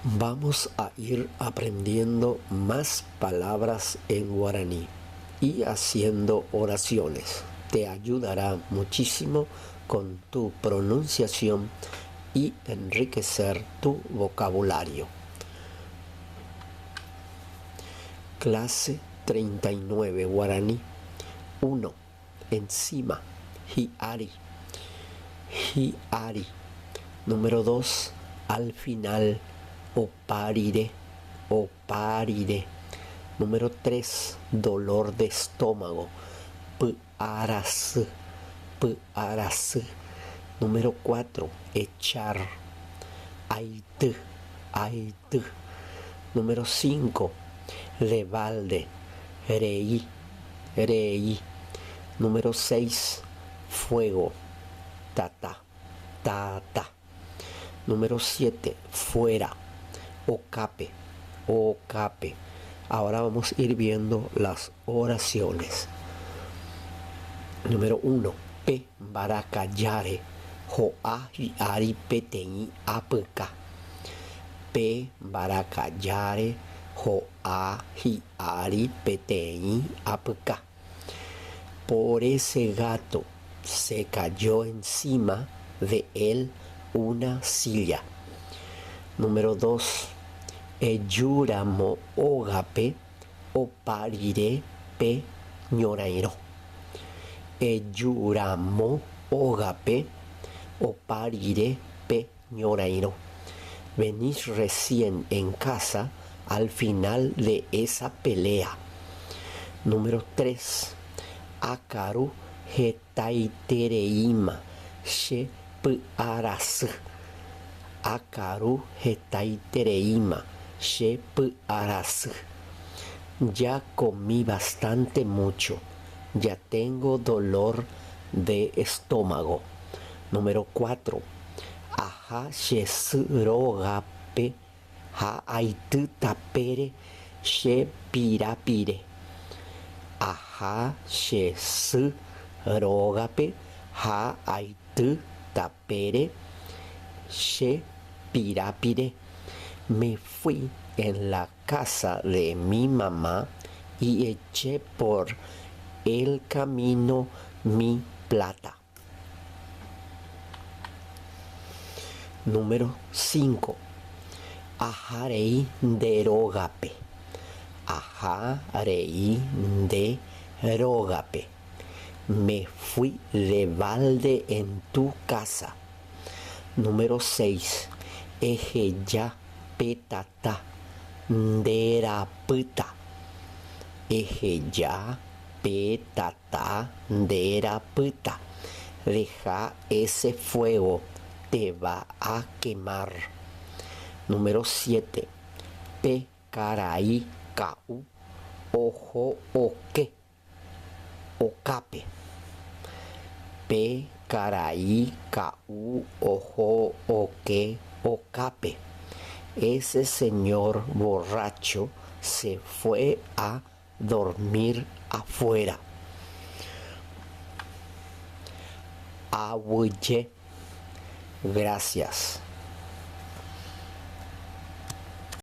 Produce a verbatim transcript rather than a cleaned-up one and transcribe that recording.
Vamos a ir aprendiendo más palabras en guaraní y haciendo oraciones. Te ayudará muchísimo con tu pronunciación y enriquecer tu vocabulario. Clase treinta y nueve, guaraní. Uno. Encima, hi'ari, hi'ari. Número dos, al final, opa rire, opa rire. Número tres, dolor de estómago, py'arasy, py'arasy. Número cuatro, echar, aity, aity. Número cinco, de balde, rei, rei. Número seis, fuego, tata, tata. Número siete, fuera, okápe, okápe. Ahora vamos a ir viendo las oraciones. Número uno, pe mbarakaja re ho'a hi'ári peteĩ apyka. Pe mbarakaja re ho'a hi'ári peteĩ apyka. Por ese gato se cayó encima de él una silla. Número dos, ejúramo ógape opa rire pe ñorairõ. Ejúramo ógape opa rire pe ñorairõ. Venís recién en casa al final de esa pelea. Número tres, akaru hetaitereíma che py'arasy. Akaru hetaitereíma che py'arasy. Ya comí bastante mucho. Ya tengo dolor de estómago. Número cuatro, aja che sy rógape ha aity tapére che pirapire. Aja che sy rógape ha aity tapére che pirapire. Me fui en la casa de mi mamá y eché por el camino mi plata. Número cinco. Aja rei nde rógape. Aja rei nde rógape. Me fui de balde en tu casa. Número seis. Eheja pe tata nde rapýta. Eheja pe tata nde rapýta. Deja ese fuego, te va a quemar. Número siete. Pe karai ka'u oho oke okápe. Pe karai ka'u oho oke okápe. Ese señor borracho se fue a dormir afuera. Aguyje. Gracias.